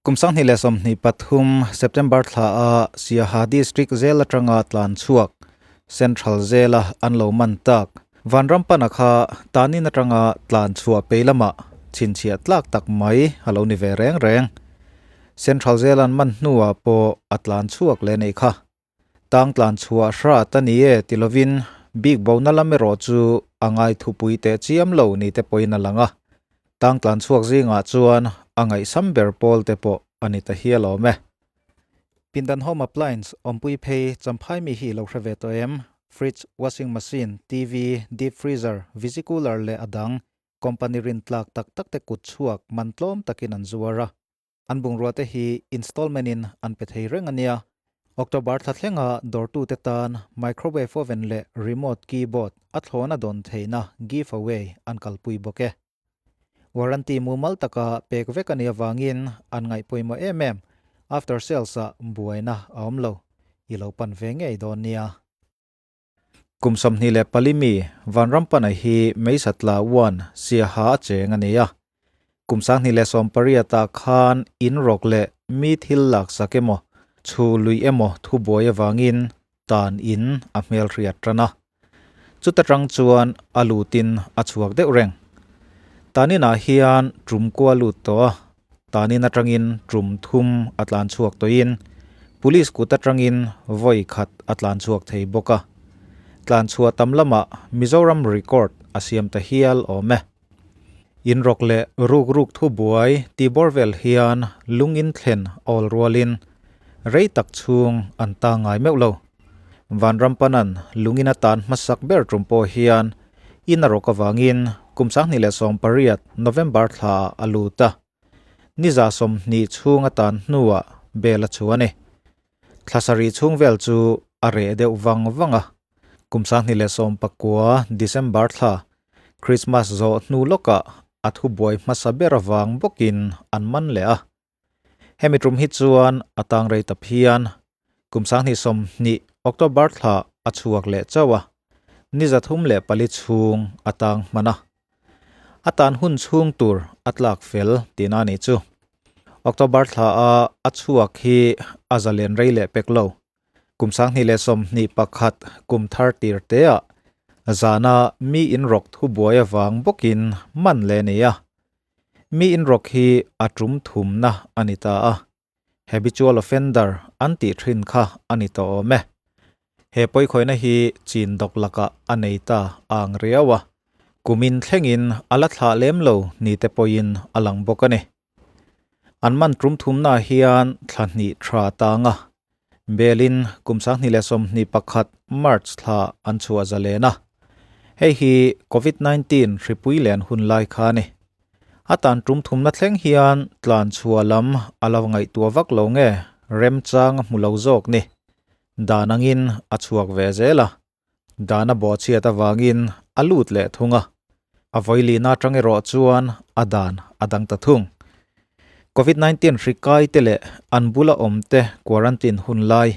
Kum 2023 September thla a Siaha District zel atanga tlan chhuak Central zela an lo man tak Vanrampana kha tanin atanga tlan chhuah pei lama chhinchhiah tlak tak mai a lo ni ve reng reng. Central zelan man hnuah pawh a tlan chhuak leh nei kha. Tang tlan chhuah hrat a ni e ti lovin bik bona lam erawh chu a ngai thupui teh chiam lo ni te pawhin a lang a. Tang tlan chhuak zingah chuan a ngaihsam ber pawl te pawh a ni ta hial awm e. Pindan Home Appliance awmpui phei Champhai mi hi i lo hre ve tawh em? Fridge, washing machine, TV, deep freezer, visi cooler leh a dang company rintlak tak tak te kut chhuak man tlawm takin an zuar a. An bungrua te hi installment in an pe thei reng a nia. October thla thlenga dawrtute tan microwave oven leh remote keyboard a thlawn a dawn theihna giveaway an kalpui bawk e. Warranty mumal taka pek vek a nih avangin an ngaih pawimawh em em. After sales ah buaina a awm lo. I lo pan ve ngei dawn nia. Kum 24 mi Vanrampana hi Meisatla 1 Siaha a cheng a ni a. Kum 2018 ah khan in rawk leh mi thil laksak emaw, chhu lui emaw thubuai avangin tan in a hmelhriat tan a. Chuta tang chuan a lutin a chhuak deuh reng. Taninah hian tum kua lut tawh a, tanin atangin tum thum a tlan chhuak tawhin police kut atangin vawi khat a tlan chhuak thei bawk a. Tlan chhuah tam lamah Mizoram record a siam ta hial awm e. In rawk leh ruk ruk thubuai tih bawr vel hian lung in thlen awl rualin rei tak chhung an ta ngai meuh lo. Vanrampanan lungin a tan hmasak ber tum pawh hian in a rawk avangin kum 2018 November thla ah a lut a. Niza 20 chhung a tan hnuah bel a chhu a ni. Thla sarih chhung vel chu a reh deuh vang vang a. Kum 2019 December thla Christmas zawh hnu lawkah a thubuai hmasa ber avang bawkin an man leh a. Hemi tum hi chuan a tang rei ta phian. Kum 2020 October thla a chhuak leh chauh a. Ni 304 chhung a tang hman a. A tan hun chhung tur a tlak fel tihna a nih chu. October thla a a chhuak hi a zalen rei leh pek lo. Kum 2021 kum thar tir te ah zana mi in rawk thubuai avang bawkin man leh a ni a. Mi in rawk hi a tum thumna a ni ta a. Habitual offender an tih thin kha a ni tawh awm e. He pawikhawihna hi chin dawk lakah a nei ta ang riau a. Kumin thlengin a la thlah lem lo ni te pawhin a lang bawk a ni. An man tum thumna hian thla hnih tha tang a. Belin kum 2021 March thla an chhuah zalen a. Hei hi COVID-19 hripui len hun lai kha a ni. A tan tum thumna thleng hian tlan chhuah lam a lo ngaihtuah vak lo nge remchang a hmu lo zawk ni. Dan angin a chhuak ve zel a. Dan a bawhchhiat avangin a lut leh thung a. A vawilina atang erawh chuan a dan a dang ta thung. COVID-19 hri kai te leh an bula awm te quarantine hun lai.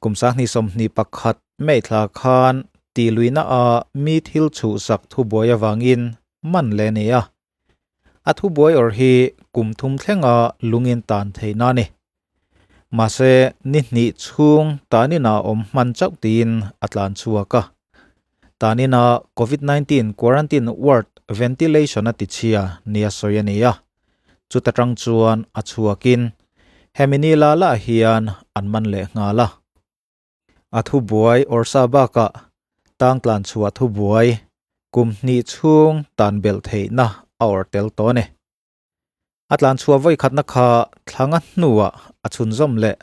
Kum 2021 May thla khan ti luina a mi thil chhuhsak thubuai avangin man leh a ni a. A thubuai awrh hi kum thum thlenga lungin tan theihna a ni. Mahse ni hnih chhung tanina awm hman chauh tiin a tlan chhuak a. Tanina COVID-19 quarantine ward ventilation a tichhia nia sawi a ni a. Chuta tang chuan a chhuakin hemi ni la lah hian an man leh nghal a. A thubuai awrsa bakah tang tlan chhuah thubuai kum hnih chhung tan belh theihna a awrh tel tawh a ni. A tlan chhuah vawi khatna kha thlanga hnuah a chhunzawm leh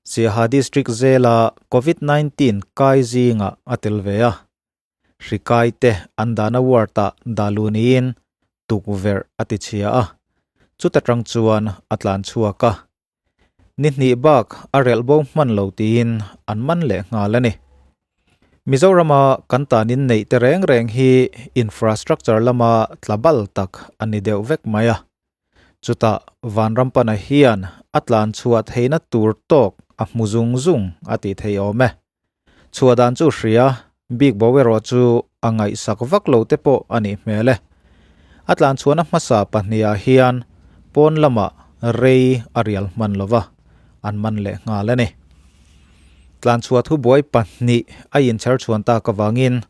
Siaha District zela COVID-19 kai zingah a tel ve a. Hri kai te an dahna ward ah dahluh niin tukverh a tichhia a. Chuta tang chuan a tlan chhuak a. Ni hnih bak a relh bo hman lo tiin an man leh nghal a ni. Mizorama kan tan in neih te reng reng hi infrastructure lama tla bal tak a ni deuh vek mai a. Chutah Vanrampana hian a tlan chhuah theihna tur tawk a hmu zung zung a tih theih awm e. Chhuah dan chu hria, bik bo erawh chu a ngaihsak vak lo te pawh a nih hmel e. A tlan chhuahna hmasa pahnihah hian pawn lamah rei a rial hman lova an man leh nghal a ni. Tlanchhuah thubuai pahnih a inchher chhuan tak avangin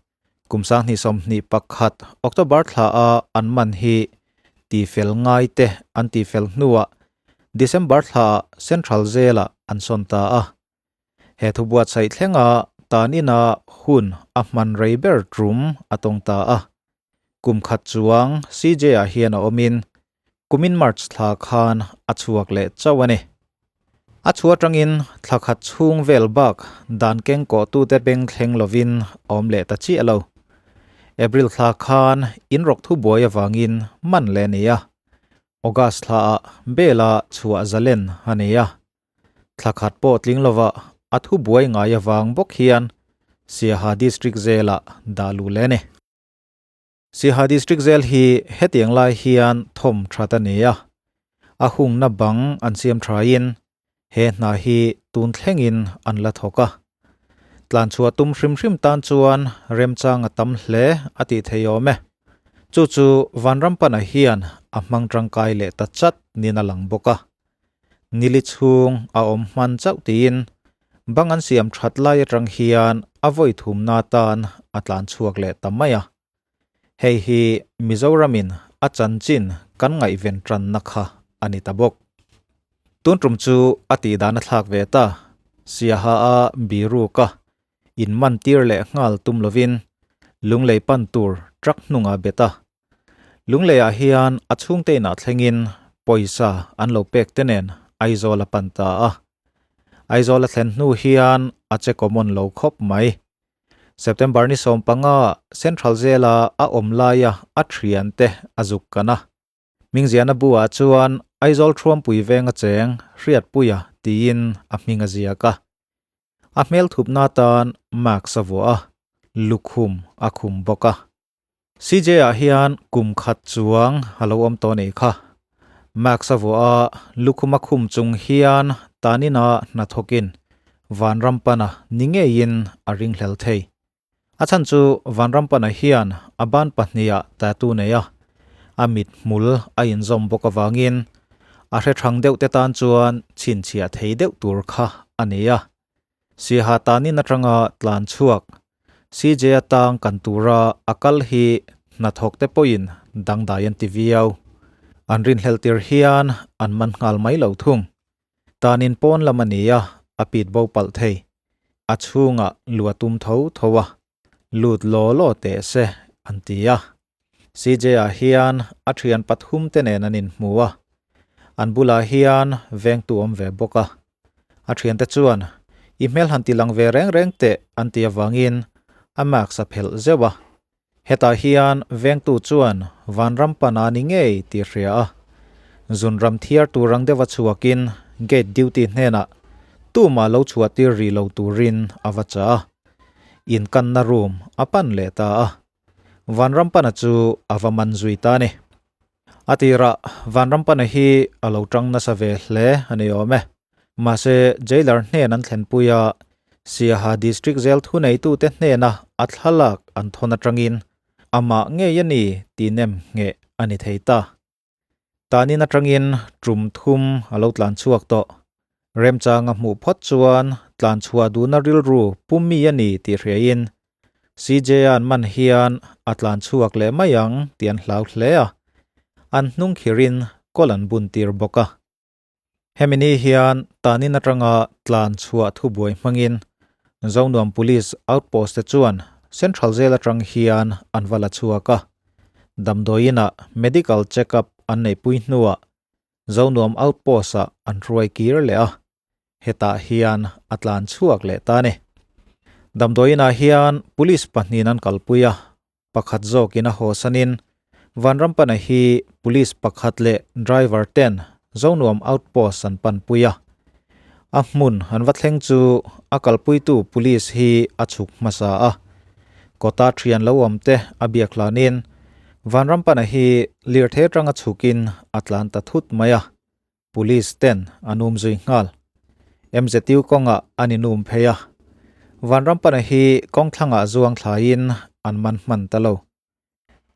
kum 2021 October thla a an man hi tifel ngai te an tifel hnuah December thla ah Central Jail ah an sawn ta a. He thubuatsaih thlenga tan ina hun a hman rei ber tum a tawng ta a. Kum khat chuang CJ ah hian a awmin kumin March thla khan a chhuak leh chauh a ni. A chhuah atangin thla khat chhung vel bak dan keng kawhtute beng thleng lovin a awm leh ta chiah lo. April thla khan inrawk thubuai avangin man leh a ni a. August thlaah bela chhuah zalen a ni a. Thla khat pawh tling lova a thubuai ngai avang bawk hian Siaha District Jail-ah dah luh leh a ni. Siaha District Jail hi hetiang lai hian thawm that a ni a, a hungna bang an siam thain he hna hi tun thlengin an la thawk a. Tlanchhuah tum hrim hrim tan chuan remchang a tam hle a tih thei awm e. Chu chu Vanrampana hian a hmang tangkai leh ta chat nin a lang bawk a. Nili chhung a awm hman chauh tiin bang an siam that lai atang hian a vawi thumna tan a tlan chhuak leh ta mai a. Hei hi Mizoramin a chanchin kan ngaihven tanna kha a ni ta bawk. Tun tum chu a tihdan a thlak ve ta, Siaha a biruka in man tir leh nghal tum lovin Lunglei pan tur truck hnungah bet a. Lungleiah hian a chhungte inah thlengin pawisa an lo pek te nen Aizawl a pan ta a. Aizawl a thlen hnu hian a che common lo khawp mai. September ni 15 Central Jail-a a awm laia a thiante a zuk kan a. Hmingziahna bu-ah chuan Aizawl Thuampui venga cheng Hriatpuia tiin a hming a ziak a. A hmel thupna atan mask a vuah a, lukhum a khum bawk a. CJ-ah hian kum khat chuang a lo awm tawh nih kha. Mask a vuah a, lukhum a khum chung hian tanina hnathawkin Vanrampana ni ngeiin a ringhlel thei. A chhan chu Vanrampana hian a ban pahniha tattoo nei a, a mit hmul a inzawm bawk avangin a hre thang deuh te tan chuan chhinchhiah thei deuh tur kha a ni a. Siaha tanin atanga tlan chhuak CJ atang kan tura a kal hi hnathawk te pawhin dangdai an ti viau. An rinhlelh tir hian an man nghal mai lo thung. Tanin pawn lam a ni a, a pit bo palh thei. A chhungah lu a tum tho tho a, lut law law teh se an ti a. CJ-ah hian a thian pathum te nen an inhmu a, an bulah hian vengtu awm ve bawk a. A thiante chuan, I hmel han ti lang ve reng reng teh an ti avangin a mask a phelh zeuh a. Hetah hian vengtu chuan vanram pana ni ngei tih hria a, zunram thiar tur ang deuha chhuakin gate duty hnenah tumah lo chhuah tir rih lo turin a va chah a. Inkanna room a pan leh ta a. Vanrampana chu a va man zui ta a ni. A tirah Vanrampana hi a lo tang nasa ve hle a ni awm e. Mahse jailer hnen an thlenpui a, Siaha District Jail thuneitute hnena a thlalak an thawn atangin amah ngei a ni tih nem ngheh a ni thei ta. Tanin atangin tum thum a lo tlan chhuak tawh. Remchang a hmuh phawt chuan tlan chhuah duhna rilru pu mi a ni tih hriain CJ-a'n man hian a tlan chhuak leh mai ang tih an hlau hle a, an hnung khirin kawl an bun tir bawk a. Hemi ni hian tanin atanga tlan chhuah thubuai hmangin Zonuam Police Outpost te chuan Central Jail atang hian an va la chhuak a, damdawiinah medical check-up an neihpui hnuah Zonuam Outpost-ah an hruai kir leh a, hetah hian a tlan chhuak leh ta a ni. Damdawiinah hian Police pahnihin an kalpui a, Pakhat zawkin a hawsanin Vanrampana hi Police pakhat leh driver ten Zonuam Outpost an panpui a. A hmun an va thleng chu a kalpuitu Police hi a chhuk hmasa a. Kawta thian lo awm te a biak hlanin Vanrampana hi lirthei atanga chhukin a tlan ta thut mai a. Police ten an um zui nghal. MZU kawngah an inum phei a. Vanrampana hi kawng thlangah zuang thlaiin an man hman ta lo.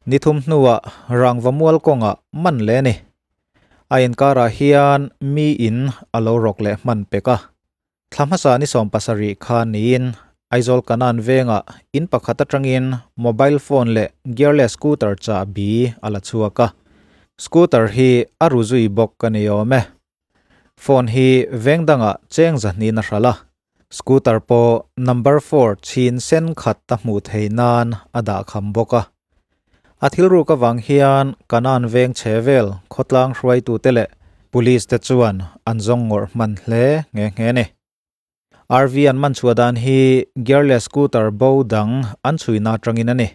Ni thum hnuah Rangva mual kawngah man leh a ni. A inkarah hian mi in a lo rawk leh hman pek a. Thla hmasa ni 70 khan niin Aizawl Kanan vengah in pakhat atangin mobile phone leh gearless scooter chahbi a la chhuak a. Scooter hi a ru zui bawk a ni awm e. Phone hi veng dangah cheng zahnin a hralh a. Scooter pawh number four chhin sen khat a hmuh theih nan a dah kham bawk a. A thil ruk avang hian Kanan veng chhe vel khawtlang hruaitute leh Police te chuan an zawng ngawrh hman hle nghe nghe a ni. RV an man chhuah dan hi gearless scooter bo dang an chhuina atangin a ni.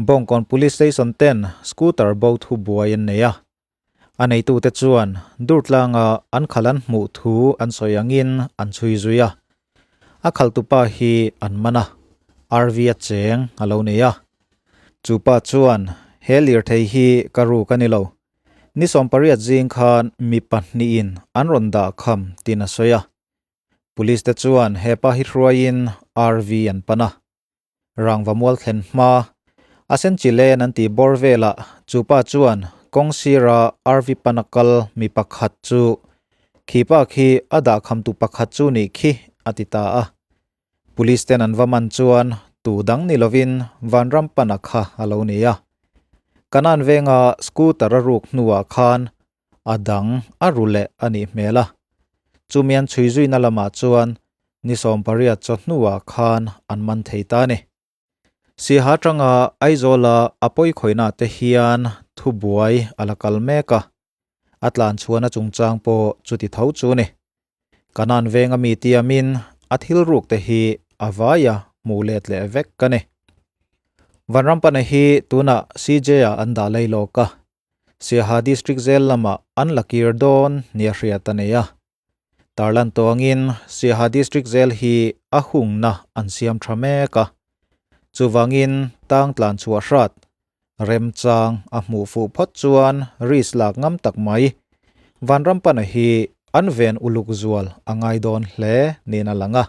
Bawngkawn Police Station ten scooter bo thu buai an nei a. A neitute chuan Durtlanga an khal an hmuh thu an sawi angin an chhui zui a. A khaltupa hi an man a, RV a cheng a lo nei a. Chu pa chuan, He lirthei hi ka ruk a ni lo. Ni 18 zing khan mi pahnihin an rawn dah kham tiin a sawi a. Police te chuan he pa hi hruaiin RV an pan a. Rangva mual thlen hma a sen chi len an tih bawr velah chu pa chuan kawng sira RV pana kal mi pakhat chu khi pa khi a dah kham tu pakhat chu nih khi a ti ta a. Police ten an va man chuan tu dang ni lovin Vanram pana kha a lo ni a. Kanan venga scooter a ruk hnuah khan a dang a ru leh a nih hmel a. Chumi an chhui zuina lamah chuan ni 18 chawhnuah khan an man thei ta a ni. Siaha atanga Aizawla a pawikhawihna te hian thubuai a la kal mek a, a tlan chhuahna chungchang pawh chuti tho chu a ni. Kanan venga mi tiamin a thil ruk te hi a vaia hmuh let leh vek a ni. Vanrampana hi tunah CJ-ah an dah lei lawk a, Siaha District zel lamah an la kir dawn nia hriat a nei a. Tarlan tawngin Siaha District zel hi a hungna an siam tha mek a. Chuvangin tang tlan chhuah hrat, remchang a hmuh fuh phawt chuan risk lak ngam tak mai. Vanrampana hi an ven uluk zual a ngai dawn hle niin a lang a.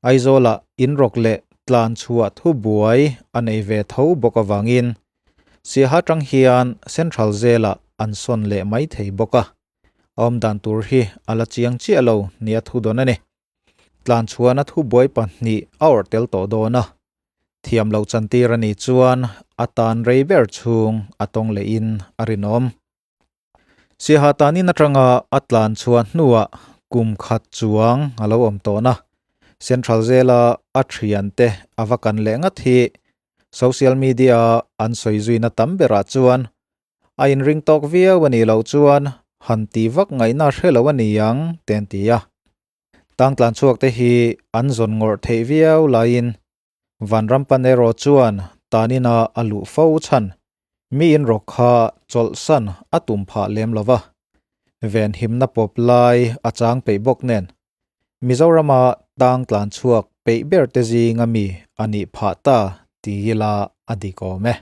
Aizawlah inrawk leh tlan chhuah thubuai a nei ve tho bawk avangin Siaha tang hian Central Jail-ah an sawn leh mai thei bawk a, a awm dan tur hi a la chiang chiah lo nia thu dawn a ni. Tlan chhuahna thubuai pahnih a awrh tel tawh dawn a, thiam loh chantir a nih chuan a tan rei ber chhung a tawng lehin a rinawm. Siaha tanin atanga a tlan chhuah hnuah kum khat chuang a lo awm tawhna Central Jail-a a thiante a va kan leh ngat hi social media-a an sawi zuina tam berah chuan a inring tawk viau a nih loh chuan han tih vak ngaihna hre lo a ni ang te an ti a. Tang tlan chhuak te hi an zawn ngawrh theih viau laiin Vanrampan erawh chuan tanina a luh fo chhan mi inrawk kha chawlhsan a tum phah lem lo va, venhimna pawp lai a chang peih bawk nen Mizorama tang tlan chhuak peih ber te zinga mi a nih phah ta ti ila a dik awm e.